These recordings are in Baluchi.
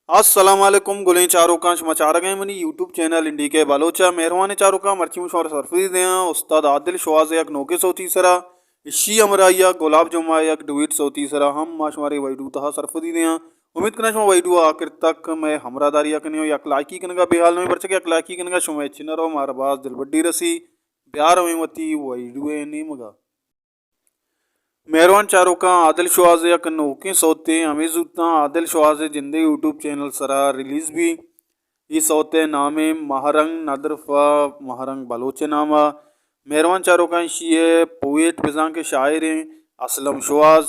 السلام علیکم گلیں چاروکاں، شما چارگ ءَ منی یوٹیوب چینل این ڈی کے بلوچ ءَ۔ مہروانیں چاروکاں، مرچی من شمارا سرپدی دیاں استاد عادل شواز ءِ یک نوکیں سوتی سرا، اشی ہمراہی ءَ گلاب جمعہ ءِ یک ڈویٹ سوتی سرا ہم ما شمارے ویڈیو تہا سرپدی دیاں۔ امید کناں شما ویڈیو آخر تک مئے ہمراہ داری ءَ کنیں و یک لائکی کنگا بے حال نہ بے، پرچہ کہ یک لائکی کنگا شمئے چینل ءَ مارا باز دلبڈی رسی۔ بیا رویں وتی ویڈیو ءِ نیمگا۔ مہروان چاروکاں، عادل شواز ءِ یک نوکیں سوتے ہمے زوتاں عادل شواز ءِ جندے یوٹیوب چینل سرا ریلیز بی۔ اے سوت ءِ نام ءَ ماہرنگ ندر پہ ماہرنگ بلوچ ءِ نام ءَ۔ مہروان چاروکاں، ایشی ءِ پوئٹ بزاں کہ شاعر ایں اسلم شواز،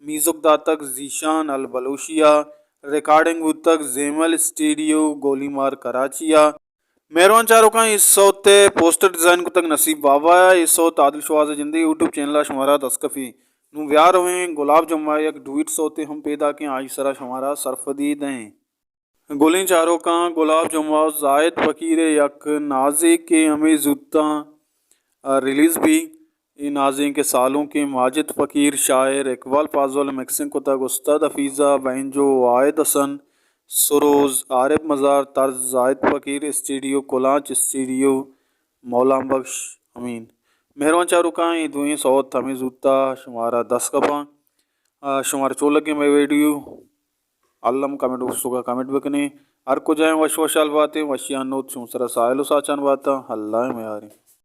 میوزک داتگ ذیشان البلوشی ءَ، ریکارڈنگ بوتگ زیمل اسٹیڈیو گولی مار کراچی ءَ۔ مہروان چاروکاں، اے سوت ءِ پوسٹر ڈیزائن کتگ نصیب بابا ءَ۔ اے سوت عادل شواز ءِ جندے یوٹیوب چینل ءَ شمارا دست کپی۔ نوں بیا رویں گلاب جمعہ ءِ یک ڈویٹ سوتے ہم پیدا کیں، آئی سرا شمارا سرپدی دئیں۔ گلیں چاروکاں، گلاب جمعہ زاہد فقیر ءِ یک نازے کہ ہمے زوتاں، آ، ریلیز بی۔ اے نازیں کہ سالونکیں ماجد فقیر، شاعر اقبال پازول، مکسنگ کتگ استاد حفیظہ، بینجو واحد حسن، سروز عارف مزار، طرز زاہد فقیر، اسٹیڈیو کلانچ، اسٹیڈیو مولانا بخش امین۔ مہروان چاروکاں، اے دوئیں سوت ہمے زوتا شمارا دست کپاں۔ آ، شمارا چون لگیں مئے ویڈیو؟ الم کمنٹ باکس ءَ کمنٹ بکنیں۔ ہر کجائیں وش وشحال باتیں، وشیان نوت شمئے سرا ساہیل و ساچان باتاں۔ اللہ ءِ میاریں۔